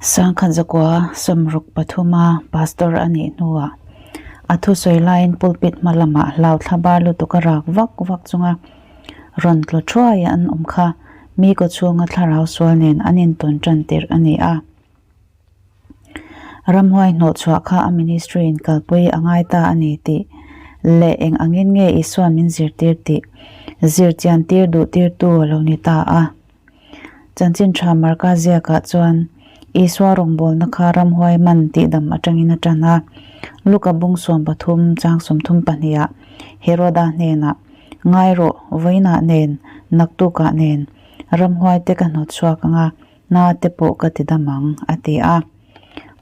1963 a pastor a nih hnuah a thusawi laiin pulpit hma lamah hlau thla bar lutuk a rak vak vak chunga rawn tlaw thuai an awm kha mi kawchhunga thlarau sual nen an intawn tan tirh a ni a. Ramhuai hnawhchhuah kha a ministry in kalpui a ngai ta a ni tih leh eng angin nge Isua'n min zirtir tih zirchian tir duh tirtu a lo ni ta a. Chanchin tha Marka ziakah chuan Isua rawngbawlna kha ramhuai man tihdam atangin a tan a, Luka bung 13 chang 32 ah Heroda hnenah, Ngai rawh, vawiinah nen, naktukah nen, ramhuai te ka hnawtchhuak anga, Na te pawh ka ti dam ang, a ti a.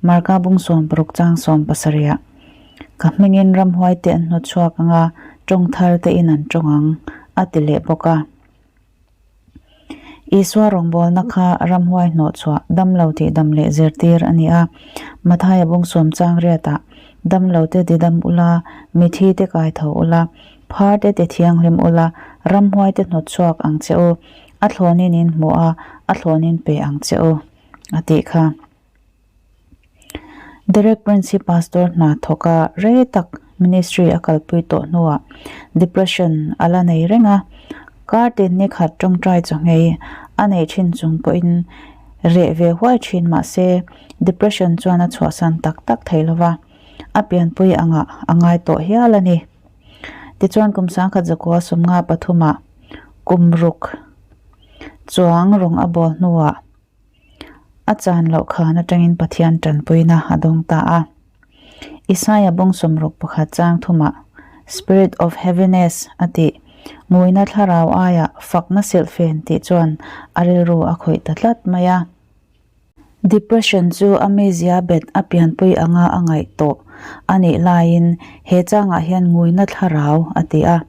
Marka bung 60 chang 70 ah, Ka hmingin ramhuai te an hnawt chhuak ang a, tawng thar te in an tawng ang, a ti leh bawk a. Isua rawngbawlna kha ramhuai hnawh chhuah, damlo tih dam leh zirtir a ni a. Mathaia bung sawm chang riatah, Damlo te ti dam ula, mithi te kai tho ula, phar te ti thianghlim ula, ramhuai te hnawt chhuak ang che u, A thlawnin in hmuh a, a thlawnin pe ang che u, a tih kha. Derek Prince hi pastor hna thawk a, rei tak ministry a kalpui tawh hnuah depression a la nei reng a. Kar tin ni khat tawngtai chaw nghei a nei thin chung pawhin reh ve huai thin mah se depression chuan a chhuahsan tak tak thei lo va, a pianpui angah a ngai tawh hial a ni. Tichuan kum 1953 ah kum ruk chuang rawng a bawl hnuah a chan loh khan atangin Pathian tanpuina a dawng ta a. Isaia bawng 61 chang thumah Spirit of Heaviness a tih nguina thlarau aia fakna silhfen tih chuan a rilru a khawih ta tlat mai a. Depression chu a mizia bet a pianpui anga a ngaih tawh a nih laiin he changah hian nguina thlarau a ti a.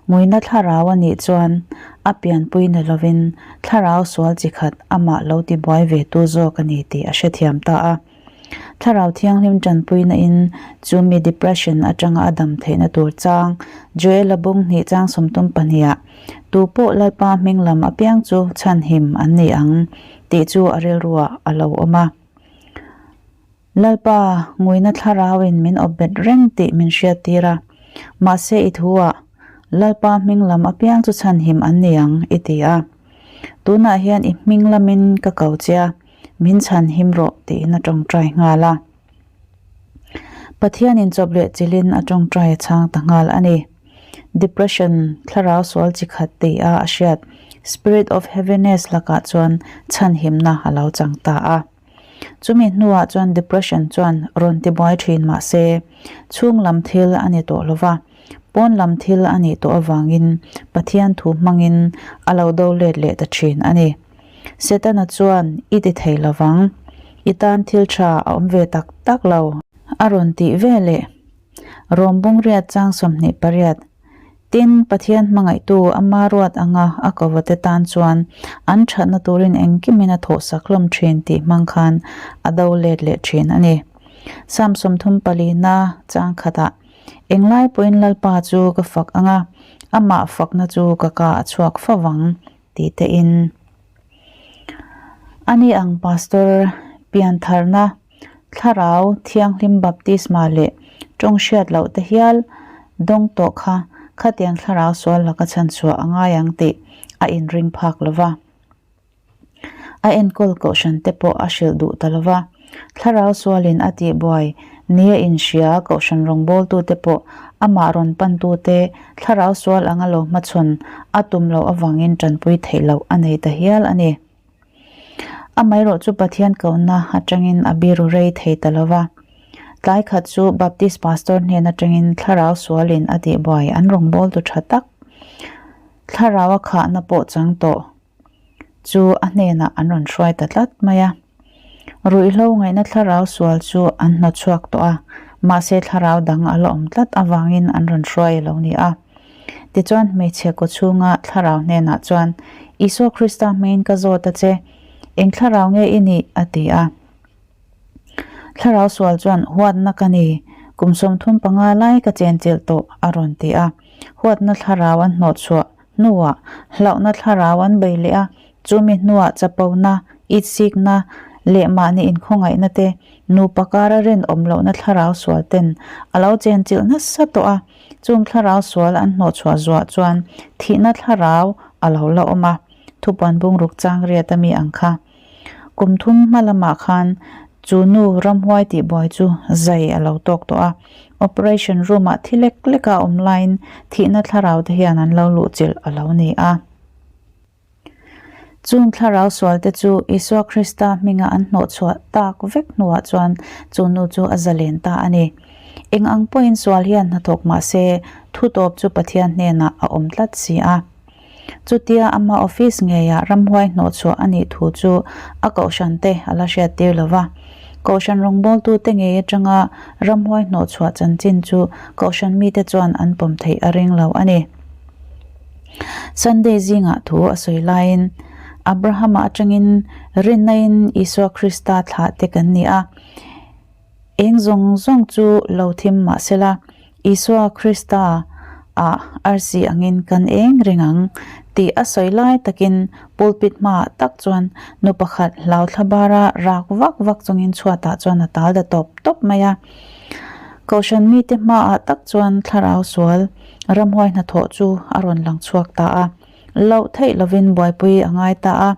Nguina thlarau a nih chuan a pianpui ni lovin thlarau sual chi khat amah lo ti buai ve tu zawk a ni tih a hrethiam ta a. Thlarau thianghlim tanpuina in chu mi depression atanga a dam theihna tur chang Joel-a bung hnih chang 32 ah Tu pawh Lalpa hming lam apiang chu chhanhim an ni ang tih chu a rilruah a lo awm a. Lalpa, nguina thlarauin min awp bet reng tih min hriattir a, mahse i thuah Lalpa hming lam apiang chu chhanhim an ni ang i ti a. Tunah hian i hming lamin ka ko che a, min chhanhim rawh tiin a tawngtai nghal a. Pathianin chawp leh chilhin a tawngtai a chhang ta nghal a ni. Depression, thlarau sual chi khat tih a a hriat, spirit of heaviness lakah chuan chhanhimna a lo chang ta a. Chumi hnuah chuan depression chuan rawn tibuai thin mah se, chhung lam thil a ni tawh lova, pawn lam thil a nih tawh avangin Pathian thu hmangin a lo do let leh ta thin a ni. Setana chuan i ti thei lovang, i tan thil tha a awm ve tak tak lo, a rawn tih ve leh. Rawm bung riat chang 28, Tin, Pathian hmangaihtu ama ruat anga a kovate tan chuan an thatna turin engkimin a thawhsak hlawm thin tih hmang khan a do let leh thin a ni. Psalm 34 na chang khatah, Englai pawhin Lalpa chu ka fak anga, amah fakna chu ka ka a chhuak fo vang, tih te in. Ani ang Pastor piantharna Thlarau Thianghlim baptisma leh tawng hriat loh te hial dawng tawh kha khatiang thlarau sual laka chhanchhuah a ngai ang tih a inring phak lo va. A enkawl kohhran te pawh a hrilh duh ta lo va. Thlarau sualin a tihbuai nia inhria kohhran rawngbawltute pawh amah rawn pantute thlarau sual anga lo hmachhawn a tum loh avangin tanpui theih loh a nei ta hial a ni. Amaherawh chu Pathian kohna atangin a biru rei thei ta lo va. Tlai khat chu Baptist pastor hnen atangin thlarau sualin a tihbuai an rawngbawltu tha tak thlarau a khahna pawh chang tawh chu a hnenah an rawn hruai ta tlat mai a. Ruihhlo ngaihna thlarau sual chu an hnawtchhuak tawh a, mahse thlarau dang a la awm tlat avangin an rawn hruai a lo ni a. Tichuan hmeichhe kaw chhunga thlarau hnenah chuan, Isua Krista hmingin ka zawt a che, eng thlarau nge i nih? a ti a. Thlarau sual chuan, Huatna ka ni, kum 35 lai ka chenchilh tawh, a rawn ti a. Huatna thlarau an hnawhchhuah hnuah hlauhna thlarau an bei leh a, chumi hnuah chapona, itsikna leh mahni inkhawngaihna te, nupa kara rinawm lohna thlarau sual ten a lo chenchilh nasa tawh a, chung thlarau sual an hnawhchhuah zuah chuan thihna thlarau a lo la awm a, thupuan bungruk chang riat ami ang kha. Kum thum hma lamah khan chu nu ramhuai tihbuai chu zai a lo tawk tawh a, operation room ah thi lek lek a awm laiin thihna thlarau te hian an lo luhchilh a lo ni a. Chung thlarau sual te chu Isua Krista hminga an hnawhchhuah tak vek hnuah chuan chu nu chu a zalen ta a ni. Eng ang pawhin sual hian hnathawk mah se thutawp chu Pathian hnenah a awm tlat si a. Chutia ama office ngeiah ramhuai hnawhchhuah a nih thu chu a kohhran te a la hriattir lo va. Kohhran rawngbawltute ngei atanga ramhuai hnawhchhuah chanchin chu kohhran mite chuan an pawm theih a ring lo a ni. Sunday zingah thu a sawi laiin Abrahama atangin rinnain Isua Krista thlah te kan ni a, eng zawng zawng chu lo thim mah sela Isua Krista ah arsi angin kan eng reng ang tih a sawi lai takin pulpit hmaah tak chuan nu pakhat hlau thla bara rak vak vak chungin chhuatah chuan a tal da tawp tawp mai a. Kohhran mite hmaah tak chuan thlarau sual ramhuai hnathawh chu a rawn lang chhuak ta a, loh theih lovin buaipui a ngai ta a,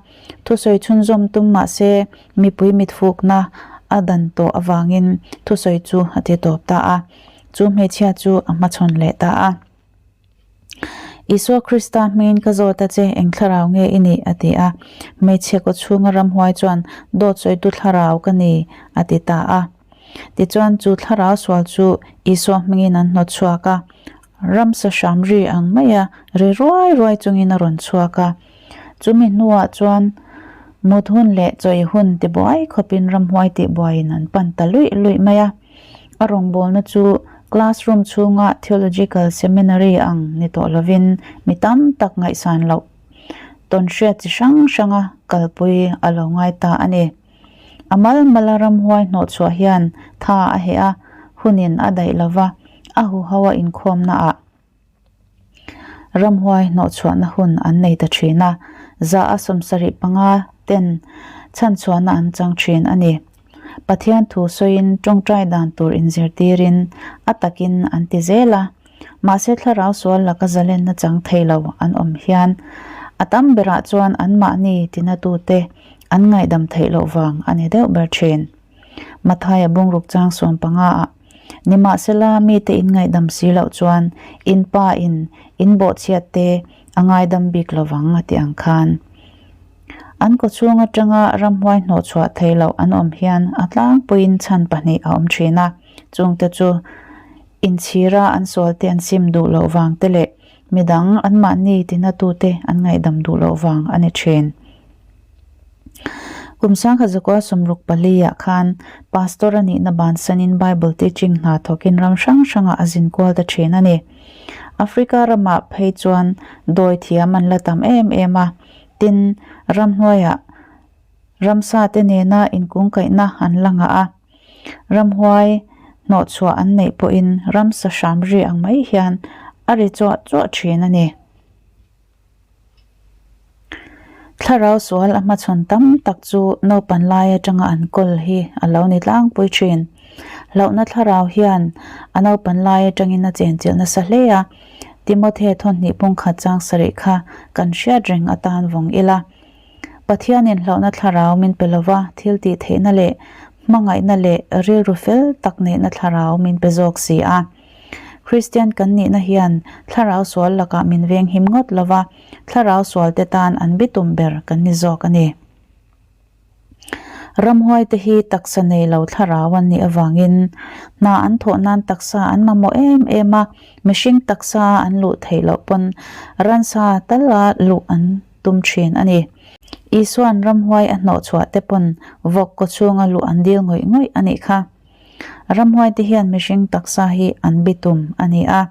thusawi chhunzawm tum mah se mipui mitfukna a dan tawh avangin thusawi chu a ti tawp ta a, chu hmeichhia chu a hmachhawn leh ta a. Isua Krista hmingin ka zawt a che, eng thlarau nge i nih? a ti a. Hmeichhe kaw chhunga ramhuai chuan, Dawt sawitu thlarau ka ni, a ti ta a. Tichuan, chu thlarau sual chu Isua hmingin an hnawt chhuak a, ramsa hram ri ang maia ri ruai ruai chungin a rawn chhuak a. Chumi hnuah chuan mut hun leh chawi hun tibuai khawpin ramhuai tihbuaiin an pan ta luih luih mai a. A rawngbawlna chu classroom chhunga theological seminary ang ni tawh lovin mi tam tak ngaihsan loh tawnhriat chi hrang hranga kalpui a lo ngai ta a ni. A mal mala ramhuai hnawhchhuah hian tha a heh a, hunin a daih lova, a huho a inkhawmnaah Ramhuai hnawhchhuahna hun an nei ta thin a, za a 75 ten chhanchhuahna an chang thin a ni. Pathian thu sawiin tawngtai dan tur inzirtirin a takin an ti zel a, mahse thlarau sual laka zalenna chang thei lo an awm hian a tam berah chuan anmahni tinatute an ngaihdam theih loh vang a ni deuh ber thin. Mathaia bungruk chang 15 ah, Nimahsela, mite in ngaihdam si loh chuan in pa in in bawhchhiat te a ngaidam bik lovang a ti ang khan. An kawchhung atanga ramhuai hnawhchhuah thei loh an awm hian a tlangpuiin chhan pahnih a awm thin a, chungte chu inchhira an sualte an sim duh loh vang te leh midang anmahni tinatute an ngaihdam duh loh vang a ni thin. Kum 1964 ah khan Pastor a nihna bansanin Bible teaching hna thawkin ram hrang hrangah a zin kual ta thin a ni. Africa ramah phei chuan dawi thiam an la tam em em a, tin, ramhnuaiah ramsa te nena inkungkaihna an la ngah a. Ramhuai hnawhchhuah an neih pawhin ramsa hram ri ang mai hian a ri chuah chuah thin a ni. Thlarau sual a hmachhawn tam tak chu naupan lai atanga an kawl hi a lo ni tlangpui thin. Hlauhna thlarau hian a naupan lai atangin a chenchilh nasa hle a, Timothy thawhnih pungkhat chang sarih kha kan hriat reng atan vawng ila. Pathianin hlauhna thlarau min pe lova thil tih theihna leh hmangaihna leh rilru fel tak neihna thlarau min pe zawk si a. Kristian kan nihna hian thlarau sual lakah min venghim ngawt lova, thlarau sualte tan an bitum ber kan ni zawk a ni. Ramhuai te hi taksa nei lo thlarau an nih avangin hna an thawh nan taksa an mamawh em em a, mihring taksa an luh theih loh pawn ransa tala luh an tum thin a ni. Isua'n ramhuai a hnawhchhuah te pawn vawk kaw chhunga luh an dil ngawih ngawih a nih kha. Ramhuai te hian mihring taksa hi an bitum a ni a,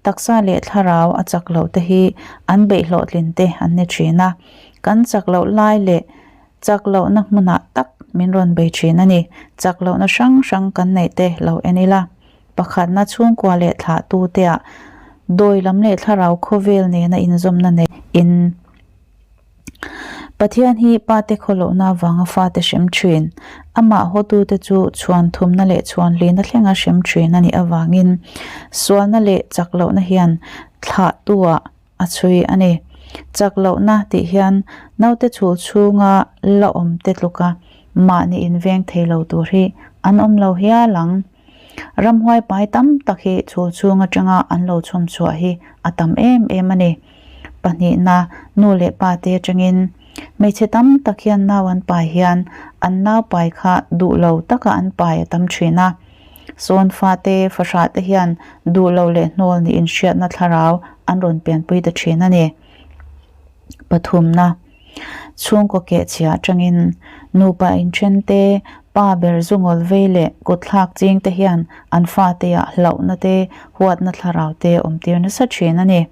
taksa leh thlarau a chak loh te hi an beih hlawhtlin te an ni thin a, kan chak loh lai leh chak lohna hmunah tak min rawn bei thin a ni. Chak lohna hrang hrang kan neih te lo en ila, pakhatna chhungkua leh thlahtu teah dawi lam leh thlarau khawvel nena inzawmna nei in. Pathian hi pate khawlohna avanga fate hrem thin, amah hawtute chu chhuan thumna leh chhuan hlihna thlenga hrem thin a nih avangin sualna leh chak lohna hian thlahtu-ah a chhui a ni. Chak lohna tih hian naute chhul chhunga la awm te tluka mahni inveng thei lo tur hi an awm lo hial ang. Ramhuai pai tam tak hi chhul chhung atanga an lo chhawm chhuah hi a tam em em a ni. Pahnihna, nu leh pa te atangin hmeichhe tam tak hian nau an pai hian an nau pai kha duh lo taka an pai a tam thin a. Sawn fa te, fahrah te hian duh lo leh hnawl niin hriatna thlarau an rawn pianpui ta thin a ni. Pathumna, Chhungkaw kehchhia atangin nupa inthen te, pa ber zungawl vei leh kutthlak ching te hian an fate ah hlauhna te, huatna thlarau te awm tir nasa thin a ni.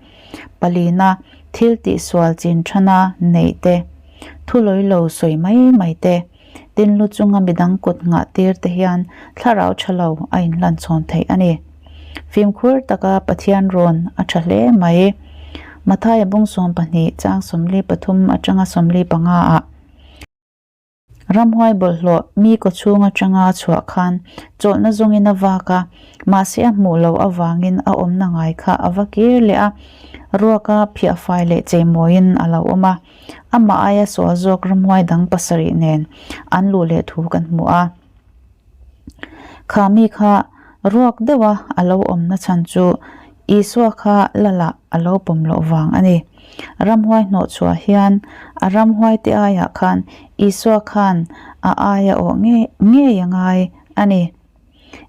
Palina, Thil tihsual chin thana neih te, thu lawi lo sawi mai mai te, tin lu chunga midang kut nghah tir te hian thlarau tha lo a inhlan chhawn theih a ni. Fimkhur taka Pathian rawn a tha hle mai. Mathaia bung 12 chang 43 atanga 45 ah ramhuai bawlhhlawh mi kawchhung atanga a chhuah khan chawlhna zawngin a vak a, mahse a hmuh loh avangin a awmna ngai kha a va kir leh a, ruaka phiahfai leh cheimawiin a lo awm a. Amah aia sual zawk ramhuai dang pasarih nen an luh leh thu kan hmu a. Kha mi kha ruak deuha a lo awmna chhan chu Isua kha lala a lo pawm loh vang a ni. Ramhuai hnawh chhuah hian a ramhuai te aiah khan Isua khan a aia awh ngei ngei a ngai a ni.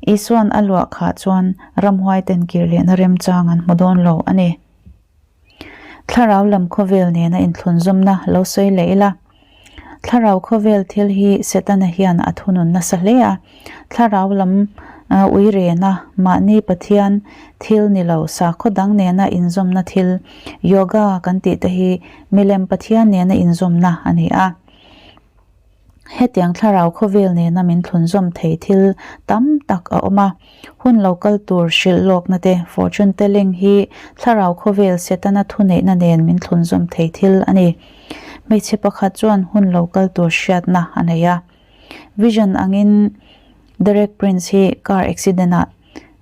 Isuan a luah khah chuan ramhuai ten kir lehna remchang an hmu dawn lo a ni. Thlarau lam khawvel nena inthlunzawmna lo sawi leh ila. Thlarau khawvel thil hi Setana hian a thunun nasa hle a. Thlarau lam uirena, mahni Pathian thil ni lo sakhaw dang nena inzawmna thil, yoga kan tih te hi milem Pathian nena inzawmna a ni a. Hetiang thlarau khawvel nena min thlunzawm thei thil tam tak a awm a, hun lo kal tur hrilh lawkna te, fortune telling, hi thlarau khawvel Setana thuneihna nen min thlunzawm thei thil a ni. Hmeichhe pakhat chuan hun lo kal tur hriatna a nei a. Vision angin Derek Prince hi car accident ah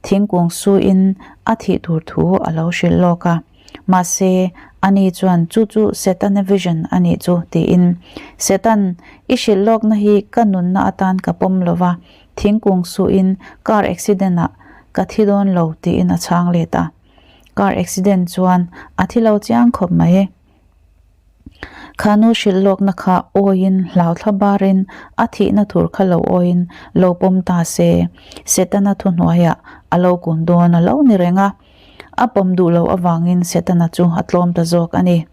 thingkung suin a thih tur thu a lo hrilh lawk a. Mahse, ani chuan chu chu Setana vision a nih chu tiin, Setan, i hrilh lawkna hi ka nunna atan ka pawm lo va, thingkung suhin car accident ah ka thi dawn lo tiin a chhang let a. Car accident chuan a thi lo chiang khawp mai. Kha nu hrilh lawkna kha awiin hlau thla barin a thihna tur kha lo awiin lo pawm ta se, Setana thuhnuaiah a lo kun dawn a lo ni reng a. A pawm duh loh avangin Setana chu a tlawm ta zawk a ni.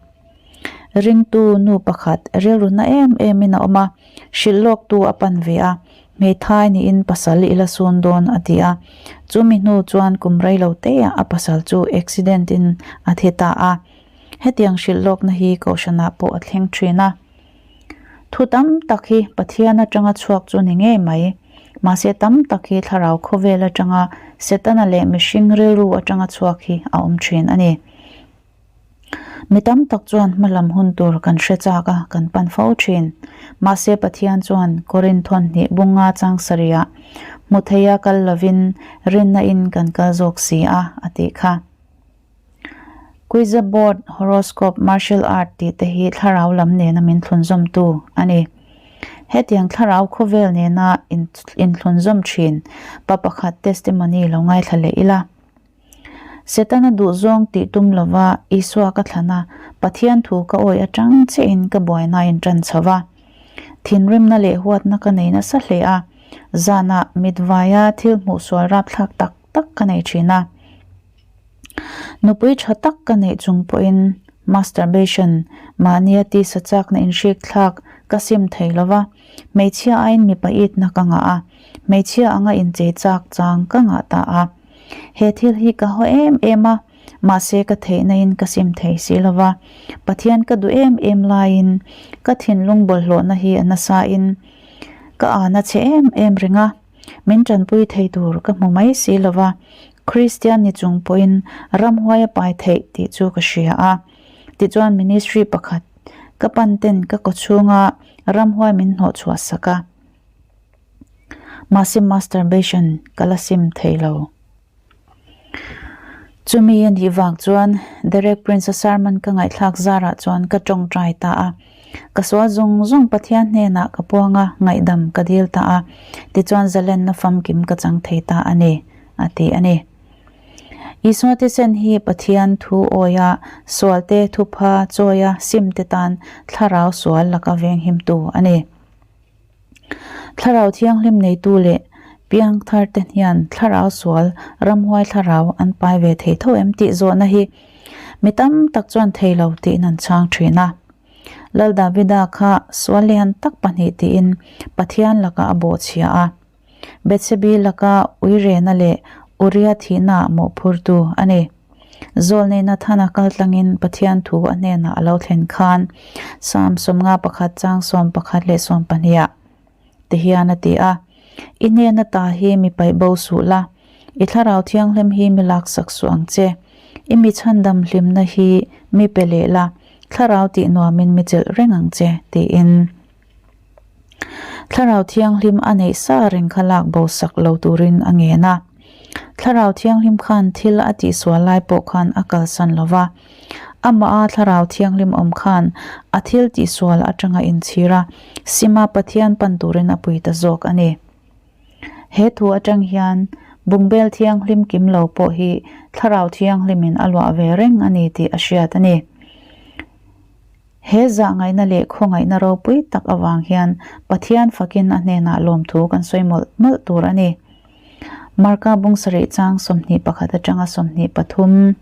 Ringtu nu pakhat rilru na em emin a awm a, hrilh lawktu a pan ve a, hmeithai niin pasal i la sun dawn a ti a. Chumi hnu chuan kum rei lo teah a pasal chu accident in a thi ta a. Hetiang hrilh lawkna hi Kohhranah pawh a thleng thin a. Thu tam tak hi Pathian atanga chhuak chu ni ngei mai. Mahse tam tak hi thlarau khawvel atanga Setana leh mihring rilru atanga chhuak hi a awm thin a ni. Mi tam tak chuan hmalam hun tur kan hre chak a, kan pan fo thin. Mahse Pathian chuan Korinthon hnih bunga chang sarihah hmu theia kal lovin rinna in kan kal zawk si a, a tih kha. Quiza board, horoscope, martial art tih te hi thlarau lam nena min thlunzawmtu a ni. Hetiang thlarau khawvel nena inthlunzawm thin pa pakhat testimony lo ngaithla leh ila. Setana duhzawng tih tum lova Isua ka thlan a, Pathian thu ka awih atang chiahin ka buaina in tan chho va. Thinrimna leh huatna ka nei nasa hle a, zanah mitvaia thil hmuhsual rapthlak tak tak ka nei thin a. Nupui tha tak ka neih chung pawhin masturbation, mahnia tisa chakna inhrik thlak ka sim thei lo va, hmeichhia aiin mipa itna ka ngah a, hmeichhia anga inchei chak chang ka ngah ta a. He thil hi ka haw em em a, mahse ka theihna in ka sim thei si lo va, Pathian ka duh em em laiin ka thinlung bawlhhlawhna hi a nasa in ka ana chhe em em reng a. Min tanpui thei tur ka hmu mai si lo va, Kristian ni chung pawhin ramhuai a pai theih tih chu ka hria a. Tichuan ministry pakhat Ka pan ten ka kawchhunga ramhuai min hnawh chhuah sak a. Mahse masturbation ka la sim thei lo. Chumi a nih vang chuan Derek Prince-a sermon ka ngaihthlak zarah chuan ka tawngtai ta a. Ka sual zawng zawng Pathian hnenah ka puang a, ngaihdam ka dil ta a, tichuan zalenna famkim ka chang thei ta a ni, a ti a ni. Isua thisen hi Pathian thu awia sualte thupha chawia simte tan thlarau sual laka venghimtu a ni. Thlarau thianghlim neitu leh piangthar te hian thlarau sual, ramhuai thlarau an pai ve thei tho em tih zawhna hi mi tam tak chuan thei lo tiin an chhang thin a. Lal Davida kha sual lian tak pahnih tiin Pathian lakah a bawhchhia a. Bethsebi laka uirena leh Uria thihnaah mawhphurtu a ni. Zawlnei Nathana kaltlangin Pathian thu a hnenah a lo thlen khan Psalm 51 chang 11 leh 12 ah ti hian a ti a, I hnena ta hi mi paih bo suh la, i thlarau thianghlim hi mi laksak suh ang che. I mi chhandam hlimna hi mi pe leh la, thlarau tih nuamin mi chelh reng ang che, tiin. Thlarau Thianghlim a neih sa reng kha lak bo sak lo turin a ngen a. Thlarau Thianghlim khan thil a tihsual lai pawh khan a kalsan lo va. Amaha Thlarau Thianghlim awm khan a thil tihsual atanga inchhir a, sima Pathian pan turin a pui ta zawk a ni. He thu atang hian bungbel thianghlim kim lo pawh hi Thlarau Thianghlimin a luah ve reng a ni tih a hriat a ni. He zahngaihna leh khawngaihna ropui tak avang hian Pathian fakin a hnenah lawmthu kan sawi mawlh mawlh tur a ni. Marka bung sarih chang 21 atanga 23.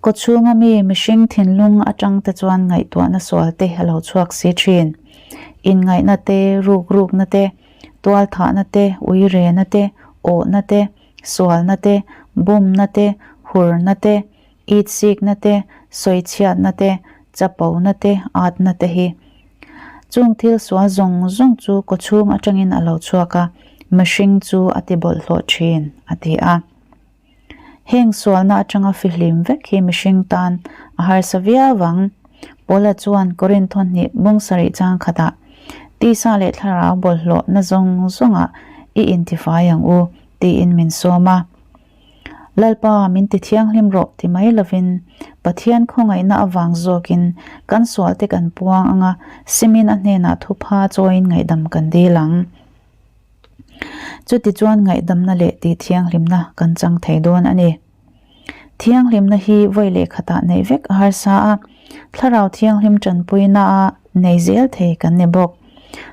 Kawchhunga mi mihring thinlung atang te chuan ngaihtuahna sual te a lo chhuak si thin. Inngaihna te, rukrukna te, tualthahna te, uirena te, awhna te, sualna te, bumna te, hurna te, Itsikna te, sawichhiatna te, chapona te, atna te hi. Chung thil sual zawng zawng chu kawchhung atangin a lo chhuak a, mihring chu a ti bawlhhlawh thin, a ti a. Heng sualna atanga fihlim vek hi mihring tan a harsa viau ang. Paula chuan Korinth hnih bung sarih chang khatah, Tisa leh thlarau bawlhhlawhna zawng zawngah i intifai ang u, tiin min sawm a. Lalpa, min ti thianghlim rawh ti mai lovin, Pathian khawngaihna avang zawkin kan sualte kan puang anga simin a hnenah thupha chawiin ngaihdam kan dil ang. Chutichuan ngaihdamna leh tih thianghlimna kan chang thei dawn a ni. Thianghlimna hi vawi leh khatah neih vek a harsa a, Thlarau Thianghlim tanpuina a nei zel thei kan ni bawk.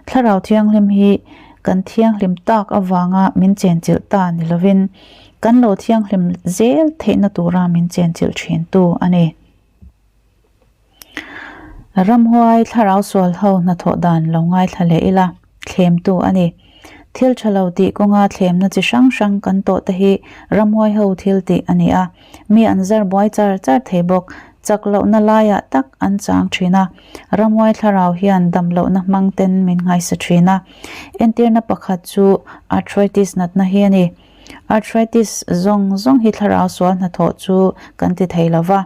Thlarau Thianghlim hi kan thianghlim tak avanga min chenchilh ta ni lovin, kan lo thianghlim zel theihna tura min chenchilh thintu a ni. Ramhuai thlarau sual ho hnathawh dan lo ngaithla leh ila, thlemtu a ni. Thil tha lo tih kawnga thlemna chi hrang hrang kan tawh te hi ramhuai ho thil tih a ni a, mi an zar buai char char thei bawk. Chak lohna laiah tak an chang thin a, ramhuai thlarau hian dam lohna hmang ten min ngaisa thin a. Entirna pakhat chu arthritis natna hi a ni. Arthritis zawng zawng hi thlarau sual hnathawh chu kan ti thei lo va.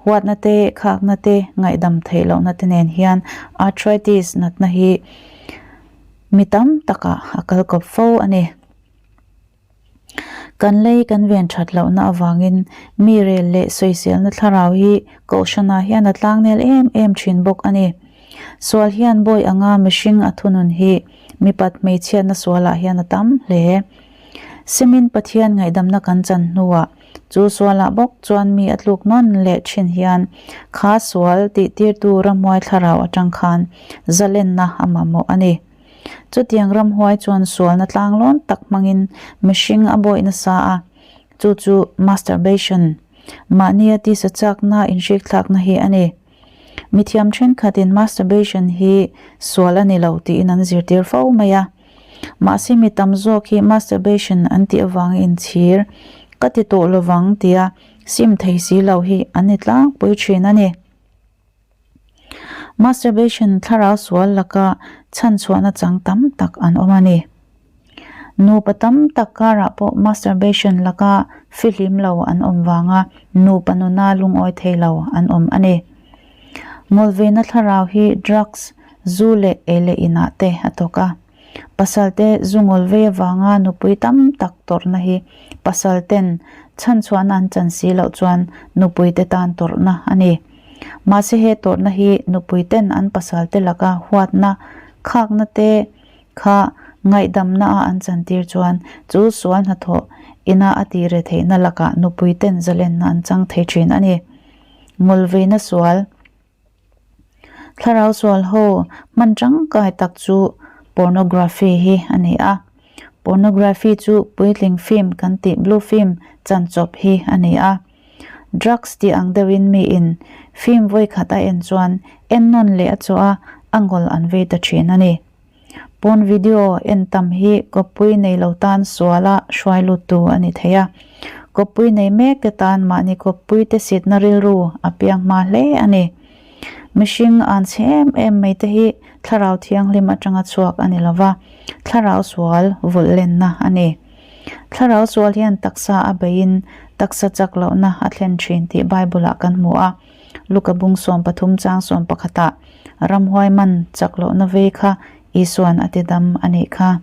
Huatna te, khakna te, ngaihdam theih lohna te nen hian arthritis natna hi mi tam takah a kal kawp fo a ni. Kan lei kan ven that lohna avangin mi rel leh sawiselna thlarau hi kohhranah hian a tlangnel em em thin bawk a ni. Sual hian bawi anga mihring a thunun hi mipat hmeichhiatna sualah hian a tam hle. Simin Pathian ngaihdamna kan chan hnuah Chu sualah bawk chuan mi a tluk nawn leh thin hian kha sual tih tirtu ramhuai thlarau atang khan zalenna a mamawh a ni. Chutiang ramhuai chuan sualna tlanglawn tak hmangin mihring a bawih nasa a, chu chu masturbation, mahnia tisa chakna inhrikthlakna hi a ni. Mithiam thenkhatin masturbation hi sual a ni lo tiin an zirtir fo mai a. Mahse mi tam zawk hi masturbation an tih avangin inchhir ka ti tawh lovang tia sim thei si lo hi an ni tlangpui thin a ni. Masturbation thlarau sual laka chhanchhuahna chang tam tak an awm a ni. Nupa tam tak karah pawh masturbation laka fihlim lo an awm vanga nupa nuna lungawi thei lo an awm a ni. Ngawlveina thlarau hi drugs, zu leh ei leh inah te a thawk a. Pasalte zu ngawlvei avanga nupui tam tak tawrhna hi pasalten chhanchhuahna an chan si loh chuan nupuite tan tawrhna a ni. Mahse he tawrhna hi nupuiten an pasalte laka huatna, khakna te kha ngaihdamna a an chantir chuan chu sual hnathawh ina a tih re theihna lakah nupuiten zalenna an chang thei thin a ni. Ngawlveina sual. Thlarau sual ho hman tangkai tak chu pornography hi a ni a. Pornography chu puitling film kan tih blue film chan chawp hi a ni a. Drugs tih ang deuhin miin film vawikhat a en chuan en nawn leh a chawh a, a ngawl an vei ta thin a ni. Pawn video en tam hi kawppui nei lo tan suala hruai luttu a ni thei a. Kawppui nei mek te tan mahni kawppui te sitna rilru a piang hma hle a ni. Mihring an chhe em em mai te hi thlarau thianghlim atanga chhuak a ni lova, thlarau sual vulh lenna a ni. Thlarau sual hian taksa a beiin taksa chak lohna a thlen thin tih Bible-ah kan hmu a. Luka bung 13 chang 11 ah ramhuai man chak lohna vei kha Isuan a ti dam a nih kha.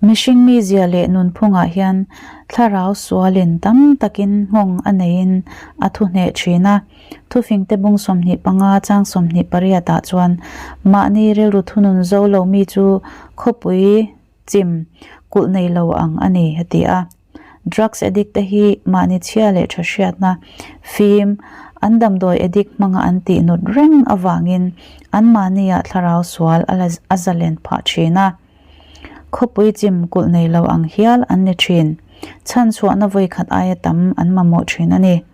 Mihring mizia leh nunphungah hian thlarau sualin tam takin nghawng a neiin a thu hneh thin a. Thufingte bung 25 chang 28 ah chuan mahni rilru thunun zo lo mi chu khawpui chim kulh nei lo ang a ni a ti a. Drugs addict te hi mahni chhia leh tha hriatna, fim, an damdawi addict hmanga an tih nut reng avangin anmahniah thlarau sual a la a zalen phah thin a. Khawpui chim kulh nei lo ang hial an ni thin. Chhanchhuahna vawi khat aia tam an mamawh thin a ni.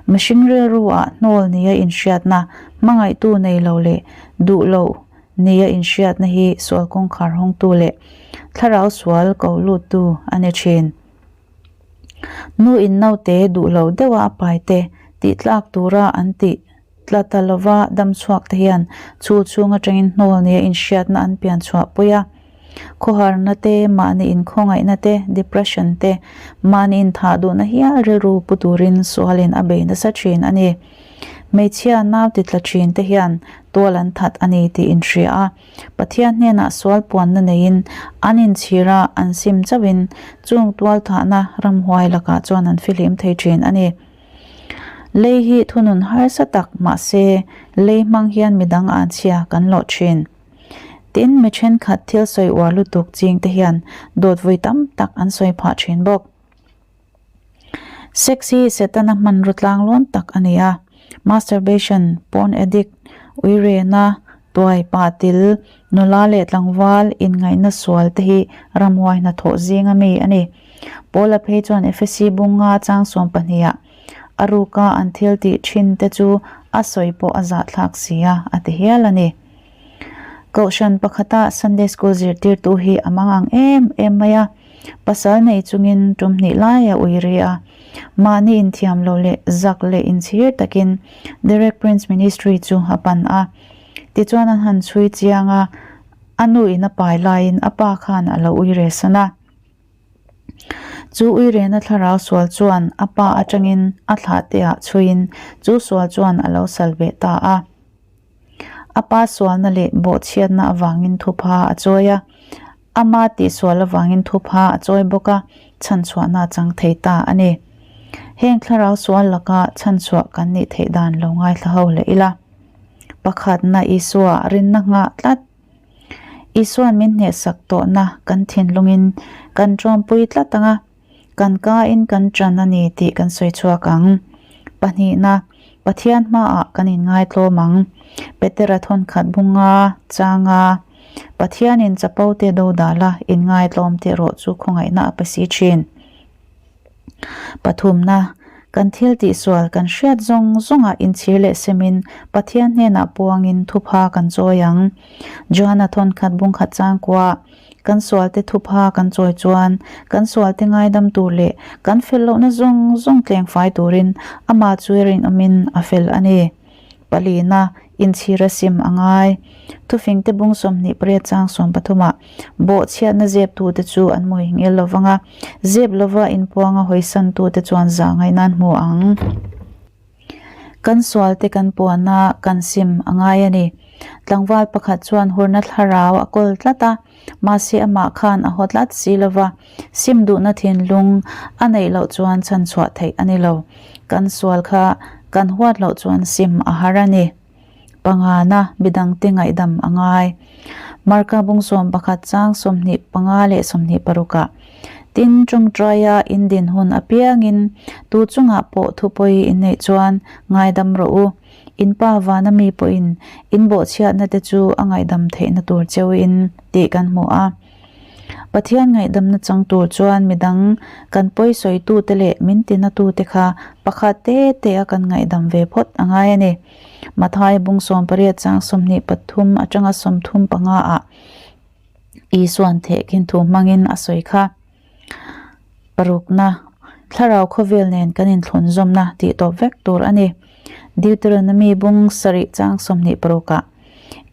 Mihring rilru ah hnawl nia inhriatna, hmangaihtu nei lo leh duh loh nia inhriatna hi sual kawngkhar hawngtu leh thlarau sual ko luttu a ni thin. Nu in naute duh lo deuha a paite tih tlak tura an tih tla ta lova dam chhuak te hian chhul chhung atangin hnawl nia inhriatna an pian chhuah pui a. Khawharna te, mahni inkhawngaihna te, depression te, mahni inthah duhna hial rilru pu turin sualin a bei nasa thin a ni. Hmeichhia nau ti tla thin te hian tual an that a ni tih inhria a, Pathian hnenah sual puanna neiin an inchhir a, an sim chauhin chung tual thahna ramhuai lakah chuan an fihlim thei thin a ni. Lei hi thunun harsa tak mahse lei hmang hian midang anchhia kan lawh thin. Tin, mi thenkhat thil sawi uar lutuk ching te hian dawt vui tam tak an sawi phah thin bawk. Sex hi Setana hmanraw tlanglawn tak a ni a. Masturbation, porn addict, uirena, tuai, pahtil, nula leh tlangval inngaihna sual te hi ramhuai hnathawh zinga mi a ni. Paula phei chuan Efesi bunga chang sawmpahnih ah a ruka an thil tih thin te chu a sawi pawh a zahthlak si a, a ti hial a ni. Kohhran pakhata Sunday School zirtirtu hi a mang ang em em mai a, pasal nei chungin tum hnih lai a ui ri a. Mahni inthiam lo leh zak leh inchhir takin Derek Prince Ministry chu a pan a. Tichuan an han chhui chiang a, a nu in a pai laiin a pa khan a lo ui re san a. Chu uirena thlarau sual chuan a pa atangin a thlah te ah chhuiin chu sual chuan a lo sal ve ta a. A pa sualna leh bawhchhiatna avangin thupha a chawi a, ama tihsual avangin thupha a chawi bawk a, chhanchhuahna a chang thei ta a ni. Heng thlarau sual laka chhanchhuah kan nih theih dan lo ngaithla ho leh ila. Pakhatna Isua rinna nghah tlat. Isuan min hnehsak tawhna kan thinlungin kan tawmpui tlat ang a. Kan kain kan ṭan a ni tih kan sawi chhuak ang. Pahnihna, Pathian hmaah kan inngaitlawm ang. Petera thawnkhat bunga, changa, Pathianin chapo te do dah la, inngaitlawm teh rawh chu khawngaihna a pe si ṭhin. Pathumna, Kan thil tihsual kan hriat zawng zawngah inchhir leh semin Pathian hnenah puangin thupha kan chawi ang. Johana thawnkhat bungkhat changkua, Kan sualte thupha kan chawi chuan kan sualte ngaidam tur leh kan fel lohna zawng zawng tleng fai turin amah chu rinawmin a fel a ni. Palina, inchhir a sim a ngai. Thufingte bung 28 chang 13 ah bawhchhiatna zeptute chu an mawi ngel lo vang a, zep lova inpuanga hawisantute chuan zah ngaihna an hmu ang. Kan sualte kan puan a, kan sim a ngai a ni. Tlangval pakhat chuan hurna thlarau a kawl tlat a, mahse amah khan a haw tlat si lo va, sim duhna thinlung a neih loh chuan chhanchhuah theih a ni lo. Kan sual kha kan huat loh chuan sim a har a ni. Pangana midangte ngaihdam a ngai. Marka bung 11 chang 25 leh 26 ah, Tin, tawngtaia in din hun apiangin tu chungah pawh thupawi in neih chuan ngaidam rawh u. In pa vana mi pawhin in bawhchhiatna te chu a ngaihdam theihna tur cheuin tih kan hmu a. Pathian ngaihdamna chang tur chuan midang kan pawi sawitute leh min tinatute kha pakhat te te a kan ngaihdam ve phawt a ngai a ni. Mathai bung 18 chang 23 atanga 35 ah Isuan thehkhin thu hmangin a sawi kha. Parukna, Thlarau khawvel nen kan inthlunzawmna tih tawp vek tur a ni. Deuteronomy bung 7 chang 26 ah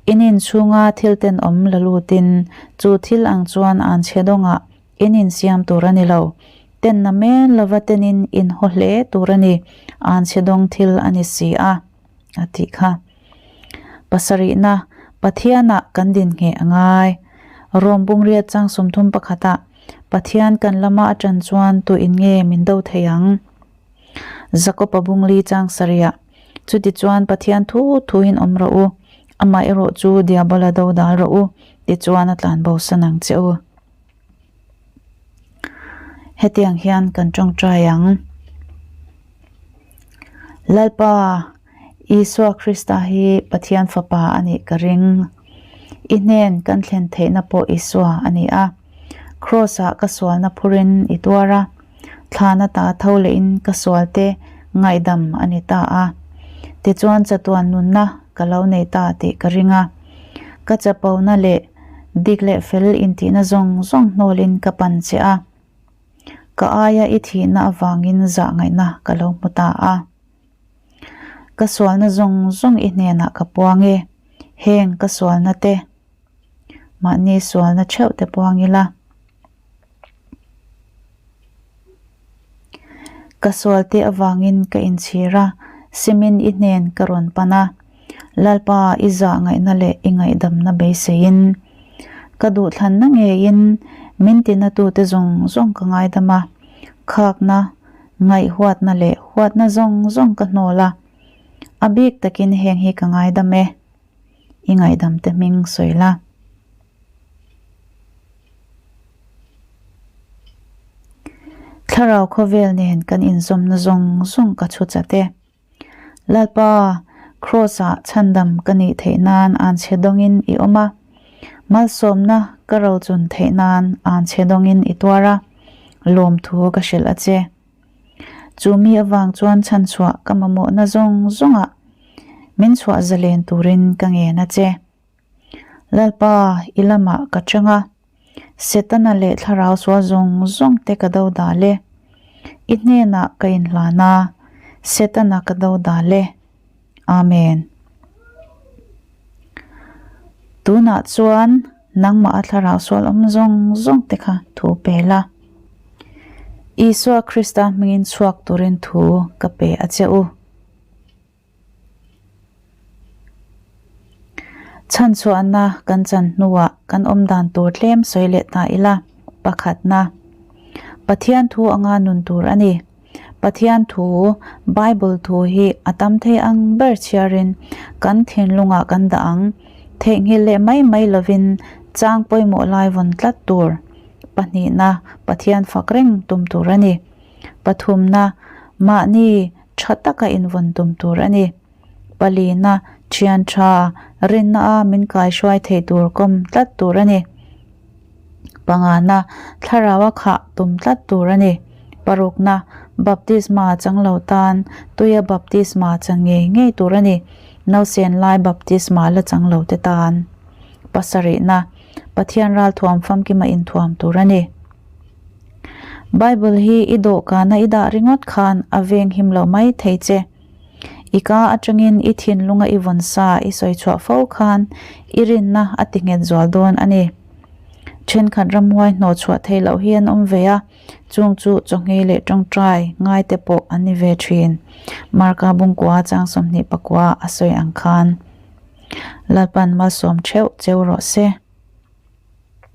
In inchhunga thil tenawm la lutin chu thil ang chuan an chhe dawngah in insiam tur a ni lo. Tenna men lova tenin in haw hle tur a ni, an chhe dawng thil a ni si a, a tih kha. Pasarihna, Pathianah kan din ngheh a ngai. Rom bung riat chang 31 ah Pathian kan lama a ṭan chuan tu in nge min do thei ang? Jakob-a bung li chang sarih ah, Chutichuan Pathian thu thuin awm rawh u, amah erawh chu Diabola do dal rawh u, tichuan a tlan bosan ang che u. Hetiang hian kan tawngtai ang. Lalpa, Isua Krista hi Pathian Fapa a nih ka ring. I hnen kan thlen theihna pawh Isua a ni a. Kraws-ah ka sualna phurin i tuar a. Thlan ata tho lehin ka sualte ngaihdam a ni ta a. Tichuan chatuan nunna ka lo nei ta tih ka ring a. Ka chapona leh dik leh fel intihna zawng zawng hnawlin ka pan che a. Ka aia i thihna avangin zah ngaihna ka lo hmu ta a. Ka sualna zawng zawng i hnenah ka puang e. Heng ka sualna te, mahni sualna theuh te puang ila. Ka sualte avangin ka inchhir a, simin i hnen ka rawn pan a. Lalpa i zah ngaihna leh i ngaihdamna beiseiin, ka duhthlanna ngeiin min tinatute zawng zawng ka ngaidam a, khakna, ngaihhuatna leh huatna zawng zawng ka hnawl a. A bik takin heng hi ka ngaidam e, i ngaihdamte hming sawi la. Thlarau khawvel nen kan inzawmna zawng zawng ka chhu chat e. Lalpa, Kraws-ah chhandam ka nih theih nan an chhe dawngin i awm a. Malsawmna ka rochun theih nan an chhe dawngin i tuar a, lawmthu ka hrilh a che. Chu mi avang chuan chhanchhuah ka mamawhna zawng zawngah min chhuah zalen turin ka ngen a che. Lalpa, i lamah ka chang a, Setana leh thlarau sual zawng zawng te ka do dal e. I hnenah ka inhlan a, Setana ka do dal e. Amen. Tunah chuan nangmah a thlarau sual awm zawng zawng te kha thu pe la. Isua Krista hmingin chhuak turin thu ka pe a che u. Chhanchhuahna kan chan hnuah kan awm dan tur tlem sawi leh ta ila, pakhatna, Pathian thu anga nun tur a ni. Pathian thu, Bible thu hi a tam thei ang ber chhiarin kan thinlungah kan dah ang. Theihnghilh leh mai mai lovin chang pawimawh lai vawn tlat tur. Pahnihna, Pathian fak reng tum tur a ni. Pathumna, mahni tha taka invawn tum tur a ni. Palina, thian tha, rinna a min kaihruai theih tur kawm tlat tur a ni. Pangana, thlarau a khah tum tlat tur a ni. Parukna, baptisma chang lo tan tuia baptisma chan ngei ngei tur a ni. Nausen lai baptisma la chang lo te tan. Pasarihna, Pathian ralthuam famkima inthuam tur a ni. Bible hi i dawhkana i dah ringawt khan a veng him lo mai thei che. I ka atangin i thinlunga i vawn sa i sawi chhuah fo khan i rinna a ti nghet zual dawn a ni. Thenkhat ramhuai hnawh chhuah theih loh hi an awm ve a, chung chu chawngei leh tawngtai ngai te pawh an ni ve thin. Marka Bungkua chang 24 a sawi ang khan. Lalpan malsawm theuh cheu rawh se.